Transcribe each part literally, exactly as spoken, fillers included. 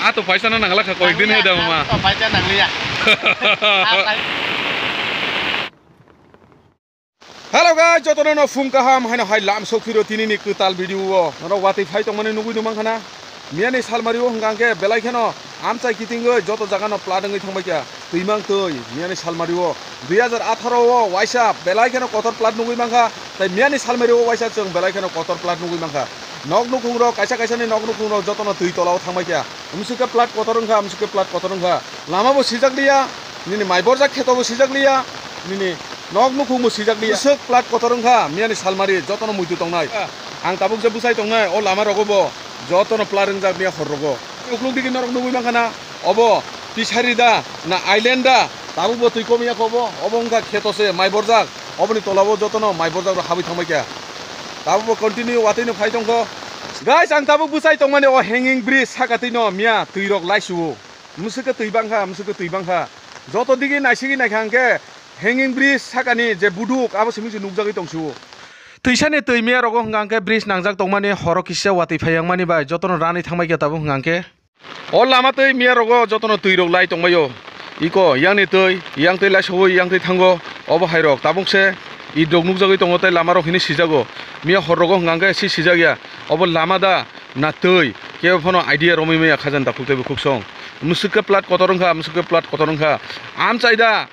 A to paisa na nangla kha, koyek din hai da mama. To paisa nangliya. Hello guys, jotono no phung kaham, haino hai lam sok phiro tini ni kwtal video o. Norok watwi phai tongmani nugwi nung mankha na. Miyani salmari o hwnkha hwnkhe belai kheno amchai kitingwi joto jaga no plat wngwi thangbai kha. Twi mang twi, miyani salmari o dui hajar atharo o waisa belai kheno kotor plat nugwi mankha. Tai miyani salmari o waisa chwng belai kheno kotor plat nugwi mankha. Nok nukhung rok, kaisa kaisa ni nok nukhung rok jotono twi tola o thangbai kha. Amswk khe plat kotor wngkha, amswk khe plat kotor wngkha. Lama bo sijak liya, nini mai borjak kheto bo sijak liya, nini nok nukhung bo sijak liya. Bwswk plat kotor wngkha, miyani salmari jotono muitu tongnai. Ang tabuk je bwsai tongnai, o lama rogo bo jotono plat wngjak miya hor rogo. Ukluk digi norok nugwi mankha na, obo Pisari da, na Island da, tabuk bo twi kom ya kho bo, obo wngkha kheto se mai borjak, oboni tola o jotono mai borjak rok habwi thangbai kha. Tabuk bo continue watwi no phai tongkho. Guys, ang tabuk bwsai tongmani o hanging bridge saka twi no miya twi rok lai su o. Mwswk khe twi bangkha, mwswk khe twi bangkha. Joto digi naisigi naikha hwnkhe hanging bridge sakani je buduk abo simi se nukjagwi tong su o. Twisani twi miya rogo hwnkha hwnkhe bridge nangjak tongmani horo kisa watwi phai yang mani bai jotono ranwi thangbai khe tabuk hwnkha hwnkhe. O lama twi miya rogo jotono twi rok lai tongbai o. Iko yang ni twi, yang twi lai sobo, yang twi thango. Obo hai rok tabuk se it rok nukjagwi tongo tei lama rok hini sijago. Miya hor rogo hwnkha hwnkhe si sijak ya. Obo lama da na twi? Kebo phano idea romwi maya khajan takhuk tei bukhuk song. Mwswk khe plat kotor wngkha, mwswk khe plat kotor wngkha. Amchai da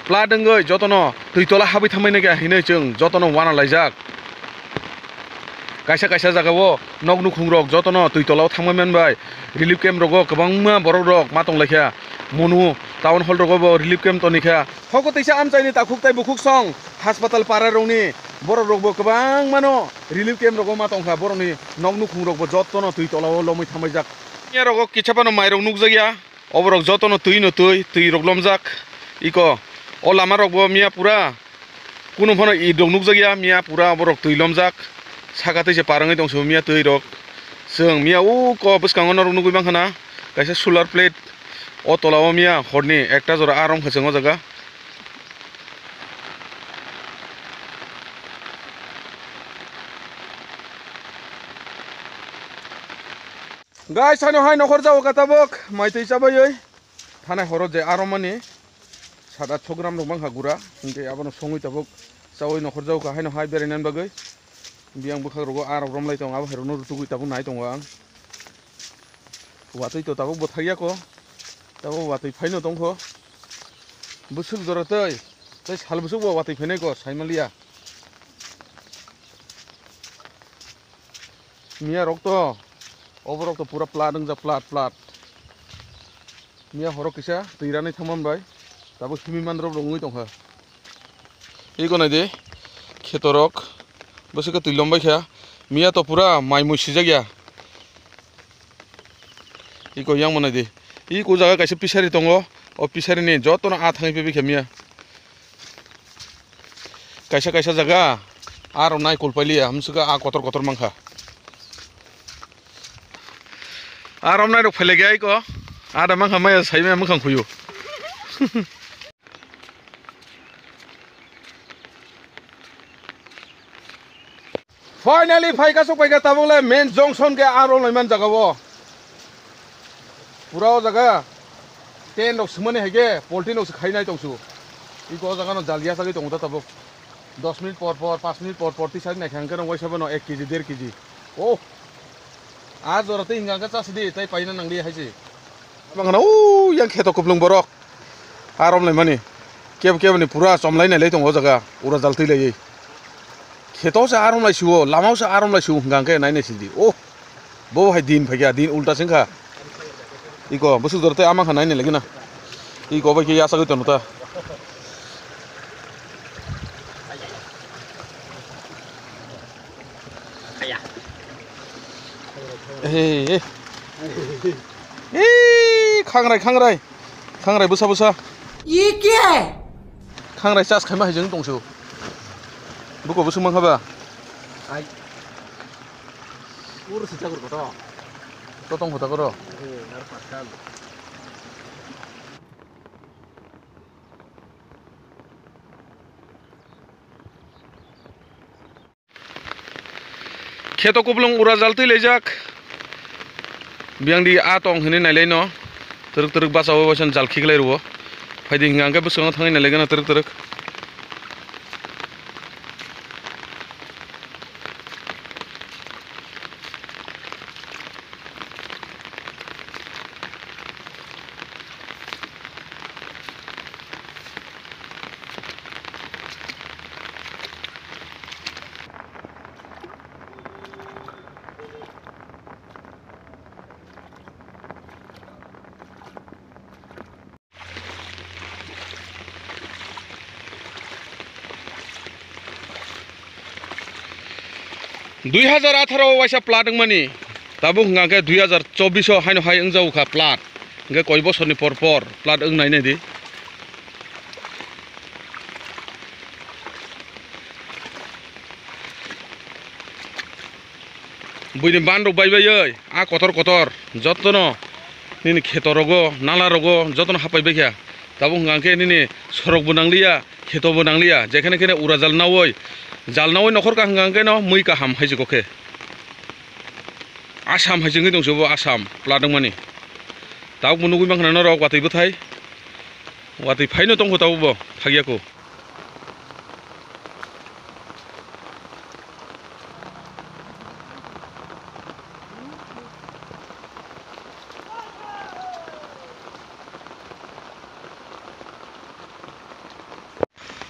plat wngwi jotono twi tola habwi thangmani khe hinwi chwng jotono wana laijak. Kaisa kaisa jagao nok nukhung rok jotono twi tola o thangmani bai relief camp rogo kwbangma borok rok ma tong laikha. Monu town hall rogo bo relief camp toni kha. Hoko teisa amchaini takhuk tei bukhuk song haspatal para rokni borok rokbo kwbangmano relief camp rogo ma tongkha, borokni nok nukhung rokbo jotono twi tola o lomwi thangbaijak. Miya rogo kisa phano mai rok nukjakya, oborok jotono twi no twi, twi rok lomjak. Iko o lama rokbo miya pura kunu phano it rok nukjakya, miya pura oborok twi lomjak. Saka twi se par wngwi tongsu miya twi rok. Chwng miya uko bwskango norok nugwi mankha na kaisa solar plate. O tola o miya horni ekta jora a romkha chwng o jaga. Guys, ano hai nokhor jao ka tabuk, mai twi chabaiwi. Thanai horo je aromani sat atso gram rok mankha gura, hinkhe abono songwi tabuk chawi nokhor jao ka haino hai berainani bagwi. Biyang bwkhak rogo arok romlai tongo, abo hai rokno rutugwi tabuk nai tongo ang. Watwi to tabuk bo thakya ko. Tabuk watwi phaino tongkho. Bwswk jora tei, tei sal bwswk bo watwi phainai ko, saimaliya. Miya rok to, oborok to pura plat wngjak, plat, plat. Miya horo kisa twi ranai thangma bai, tabuk himwi man rok wngwi tongkha. Iko nai di, kheto rok, bwswk khe twi lom bai kha. Miya to pura mai mui sijak ya. Iko yang manai di. Iko jaga kaisa pisari tongo. O pisari ni jotono a thangwi pebikha miya. Kaisa kaisa jaga aro nai kulpailiya, hamswkha a kotor kotor mankha. Aro nai rok phailaiya iko. Ada mankha maya sai maya mwkhang khuyu. Finally, phaika sok phaika tabuk le main junction khe aro laiman jaga o. Pura o jaga tent rok swmani hai khe poultry rok se khainai tongsu. Iko o jaga no jal ya sagwi tongo ta tabuk. Dos minute por por, panch minute por por tisa naikha hwnkhe no waisa bono ek kg, der kg. Oh! A jora tei hingka hwnkhe chasi di, tei paina nangli hai se. Bangkha na, o, yang kheto kuplung borok. Arom lai mani. Kebo kebo ni pura chomlai nailai tongo o jaga. Ura jal twi laiwi. Kheto se arom lai sio, lama se arom lai sio hingka hwnkhe nai nai sidi. O, bo hai din phaikha, din ulta se wngkha. Iko, bwswk jora tei ama kha nai nai lagi na. Iko bai khe yasagwi tono ta. Hey, hey. Hey, khangrai, khangrai. Khangrai bwsa bwsa. Ye kya hai? Khangrai chas khaima hai jeng tongsu. Buko bwswk mankha ba? Ai. Ur sita gur koto. To tong kota koro. Eh, nar pasal. Kheto kuplung ura jal twi laijak. Biyang di a tong hinwi nailai no. Twrwk twrwk basa o waisa jal khiklai rwo. Phaidi hinga hwnkhe bwskango thangwi nailai gana twrwk twrwk. Dui hazar atharo o waisa plat wngmani, tabuk hwnka khe dui hazar chobbish o haino hai wngjago kha plat, hwnkhe koi bosorni por por plat wng nai nai di. Buini ban rok bai baiwi a kotor kotor jotono nini kheto rogo, nala rogo jotono hapai baikha. Tabuk hwnka khe nini sorok bo nangliya, kheto bo nangliya, jekhene khene ura jal naui, jal naui nokhor kaham hwnka khe no mui kaham hai se kokhe. Assam hai se wngwi tong se bo Assam plat wngmani. Tabuk bo nugui mankha norok watwi bwthai, watwi phaino tongkho tabuk bo, phagya kho.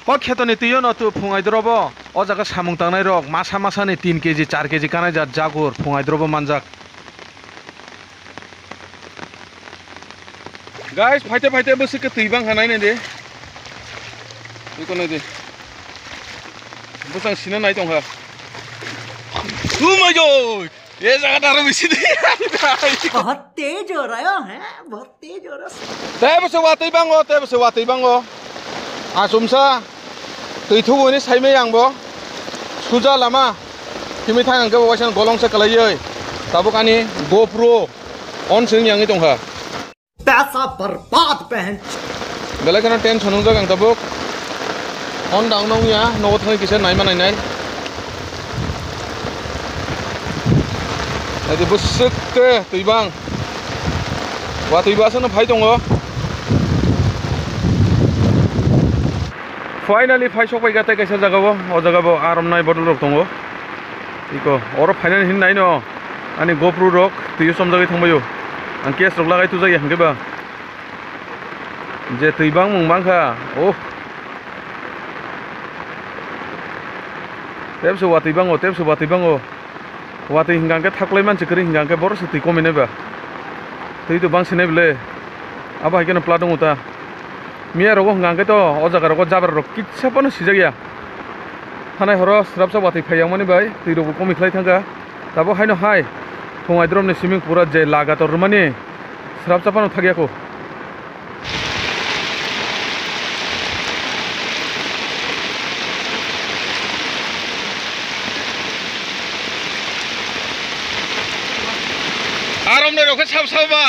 O khetoni twi-o no tu phung aidrobo o jaga samung tangnai rok masa masa ni tin keji, char keji kanai jat jagur phung aidrobo manjak. Guys, phaite phaite bwswk khe twi bang kha nai nai de. Iko nai de. Bwsang sina nai tong kha. Oh my God! Ye jaga daro bisi de. बहुत तेज हो रहा है, बहुत तेज हो रहा है। Tei bwswk watwi bango, tei bwswk watwi bango. Achomsa twi thubu hwnwi saimai ang bo. Suja lama. Himwi thang ang khe bo waisa golong se kwlaiwi. Tabuk ani GoPro on se wngya wngwi tongkha. Paisa barbaad, behenchod. Belai kheno tension wngjak ang tabuk. On down wngya, nogo thangwi kisa naima nainai. Naidi bwswk khe twi bang. Watwi bo aswkno phai tongo. Finally phai sok bai kha tei kaisa jaga o, o jaga bo arom nai bodol rok tongo. Iko oro phainani hin nai no ani GoPro rok twi o chomjagwi thangbai o. Ang case rok lagai tujak ya hwnkhe ba. Je twi bangmung bangkha. Oh. Tebse watwi bango, tebse watwi bango. Watwi hingka hingke thaklai mansi kwrwi hingka hingke borok se twi komini ba. Twi to bangsi nai bwle. Abo hai kheno pla tongo ta. Miya rogo hingka hingke to o jaga rogo jabra rok kisa phano sijak ya. Thanai horo srapsa watwi phai yangmani bai twi rok bo komikhlai thangkha. Tabuk haino hai phung aidromni siming pura je lagator rwmani srapsa phano thakya kho. Arom nai rok khe sab sab ba.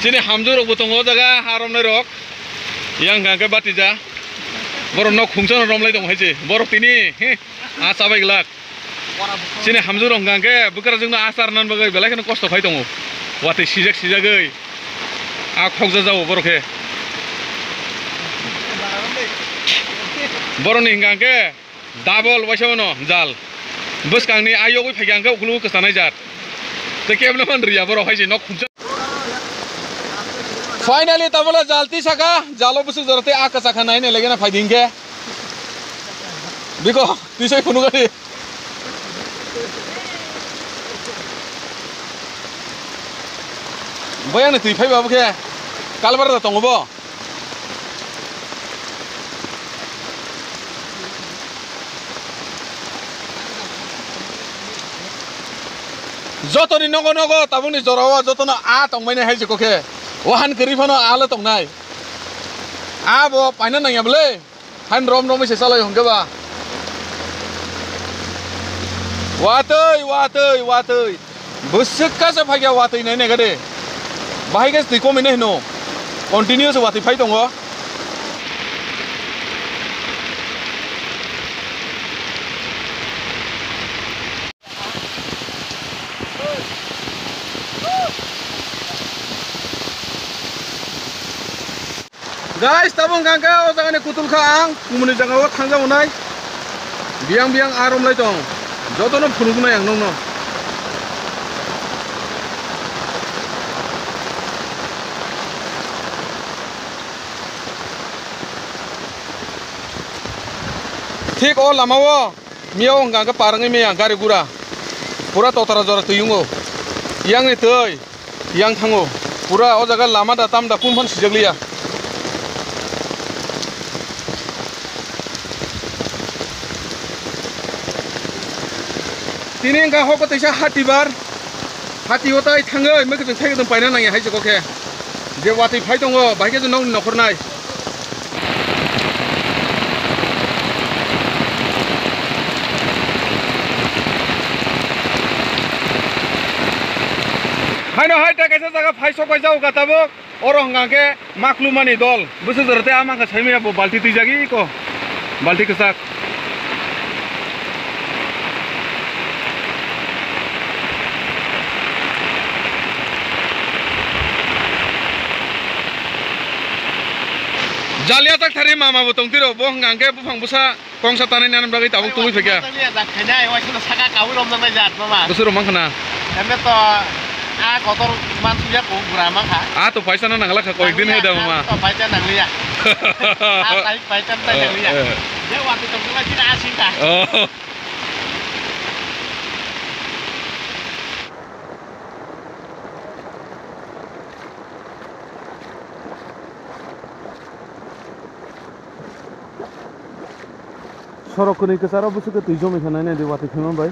Chini hamjwk rok bo tongo o jaga, arom nai rok. Yang hingka khe batija. Borok nok khungsa no romlai tongo hai se. Borok tini, he, a chabai glak. Chini hamjwk rok hingka khe bwkrajwk no achar nan bagwi belai kheno kosto khai tongo. Watwi sijak sijagwi. A khokja jao borok khe. Borok ni hingka khe double waisa mano jal. Bwskang ni ayogwi phaikha hingke ukuluk kwchanai jat. Tei kebla man riya borok hai se nok khungsa. Finally, tabole jal twi saka, jalo bwswk jora tei a kwchakha nai nai lagena phaidi hinkhe. Biko, twi sai phunukani. Boyani twi phaiba bokhe, kalbar da tongo bo. Jotoni nogo nogo tabukni jorao jotono a tongmani hai jikokhe. Wahan kwrwi phano a le tongnai. A bo paina nangya bwle. Hain rom romwi se chalai hwnkhe ba. Watwi, watwi, watwi. Bwswk kasa phaikha watwi nai nai gade. Bahai khe twi komwi nai hino. Continue se watwi phai tongo. Guys, tabuk hwnkha khe o jaga ni kutul kha ang, kumuni jaga o thangjago nai. Biyang biyang arom lai tong. Jotono phunuknai ang nokno. Thik o lama o. Miyao hwnkha khe parwngwi maya gari gura. Pura totara jora twi wngo. Yang ni twi, yang thango. Pura o jaga lama da tam da kun phan sijak liya. Tini hwnkha hoko teisa hatibar. Hati o tai thangwi, mui kwchwng sai kwchwng paina nangya hai se kok khe. Je watwi phai tongo, bahai khe je nokni nokhor nai. Haino hai ta kaisa jaga phai sok bai jago ka tabuk. Oro hwnkha khe maklumani dol. Bwswk jora tei ama khe saimaya bo balti twijagwi ko. Balti kwchak. Jaliya tak thari mama bo tong tiro, bo hwnkha khe buphang bwsa kongsa tanai nani bagwi tabuk tubui phekya. Jaliya tak khainai, waisano saka kawi romjaknai jat mama. Bwswk romang khna. Eme to a kotor mansuya ko gura mangkha. A to paisa na nangla kha, koik din hai da mama. To paisa nangliya. A tai paisa tai nangliya. Eh, eh. Je watwi tongkha chini a singkha. Oh. Sorok kwnwi kwcharo bwswk khe twi jomai kha nai nai di watwi phaima bai.